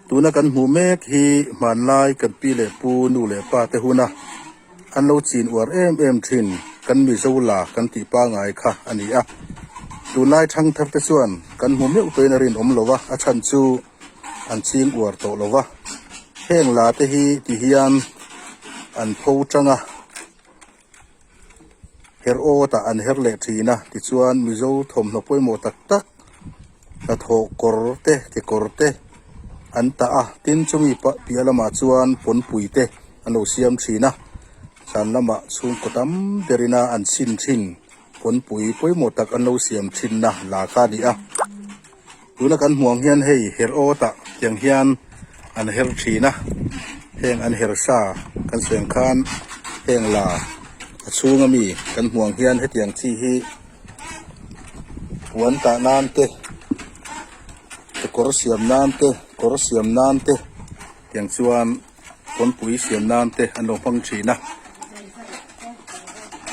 Tuna kan hmuh mek hi hmanlai kan pi leh pu nu leh pa te huna an lo chin uar em em thin kan Mizo la kan tih pangai kha a ni a. Tunlai thangthar te chuan kan hmu meuh tawhin a rinawm lo a, a chhan chu an ching uar tawh lo va. Heng la te hi ti hian an pho tang a. Her awt ah an her leh thin a tichuan Mizo thawmhnaw pawimawh tak tak hnathawh kawr te kekawr te an tah a tin chumi piah lamah chuan pawnpui te an lo siam thin a zan lamah chhungkaw tam ber ina an chhin thin pawnpui pawimawh tak an lo siam thin na la kha a ni a. Tuna kan hmuh ang hian hei her awt ah tiang hian an her thin a, heng an her sa kan sawi ang khan heng la a chhung ami kan hmuh ang hian hetiang chi hi puan tah nan te kekawr siam nan te kawr siam nan te tiang chuan. Pawnpui siam nan te an lo hmang thin a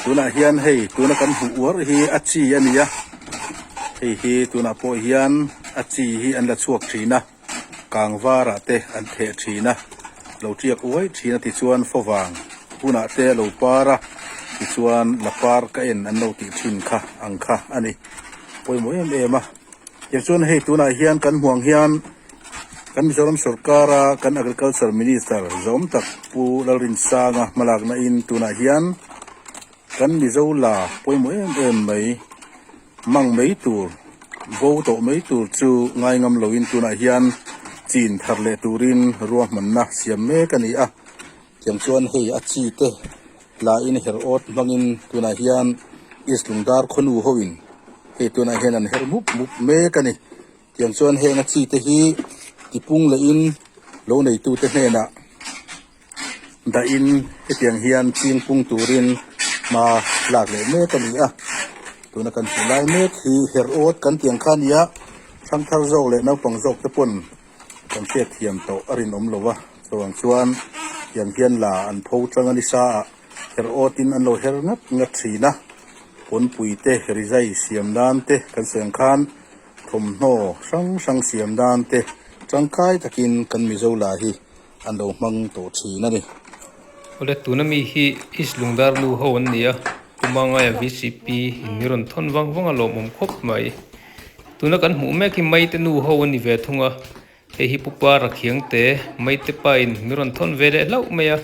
tunah hian hei tuna kan hmuh uar hi a chi a ni a hei hi tunah pawh hian a chi hi an la chhuak thin a kang varah te an theh thin a lo tiak uai thin a tichuan favang hunah te a lo par a tichuan la par ka en an lo tih thin kha ang kha a ni pawimawh em em a tichuan hei tunah hian kan hmuh ang hian. Kan Mizoram sorkara kan Agriculture Minister zawm tak Pu Lalrinsanga hmalakna in tunah hian kan Mizo la pawimawh em em mai mang mai tur bo tawh mai tur chu ngai ngam loin tunah hian chin thar leh turin ruahmanna siam mek a ni a. Tiang chuan hei a chi te la in her awt hmangin tunah hian East Lungdar khawnu hoin hei tunah hian an her mup mup mek a ni. Tiang chuan heng a chi te hi tipung leh in lo neitu te hnenah dah in hetiang hian ching pung turin hma lak leh mek a ni a tuna kan hmuh lai mek hi her awt kan tih ang kha a ni a thangthar zawk leh naupang zawk te pawn kan hriat thiam tawh a rinawm lo va chuvang chuan tiang hian la an pho tang a ni sa ah her awt in an lo her ngat ngat thin a pawnpui te rizai siam nan te kan sawi ang khan. Thawmhnaw hrang hrang siam dan te tangkai takin kan Mizo la hi an lo hmang tawh thin a ni. Awle tuna mi hi East Lungdar nu ho an ni a, Pumangaia VCP in mi rawn thawn vang vang a lawmawm khawp mai. Tuna kan hmuh mek hi Maite nu ho an ni ve thung a, hei hi Pupa Rakhiangte Maite pa in mi rawn thawn ve leh hlauh mai a,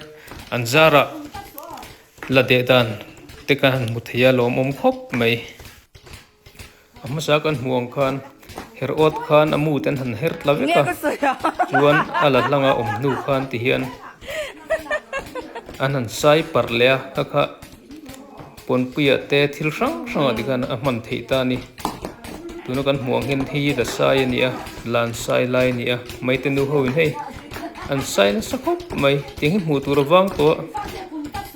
an zarah la deh dan te kan han hmu thei a lawmawm khawp mai. A hmasa kan hmuh ang khan her awt khan a mu te an han her tla vek a chuan a la hlang a awm hnu khan ti hian an han sai parh leh a kha kha pawnpuiah te thil hrang hrangah ti khan a hman theih ta a ni tuna kan hmuh ang hian hei hi la sai a ni a lan sai lai a ni a maite nu ho in hei an sai nasa khawp mai tiang hi hmuh tur avang tawh a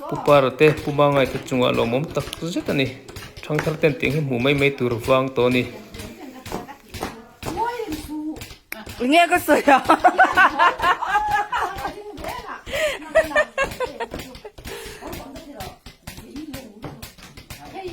pu para te pu mangai te chungah lawmawm tak zet a ni. Thangthar ten tiang hi hmuh mai mai tur vang tawh a ni. Nge ka sawi a.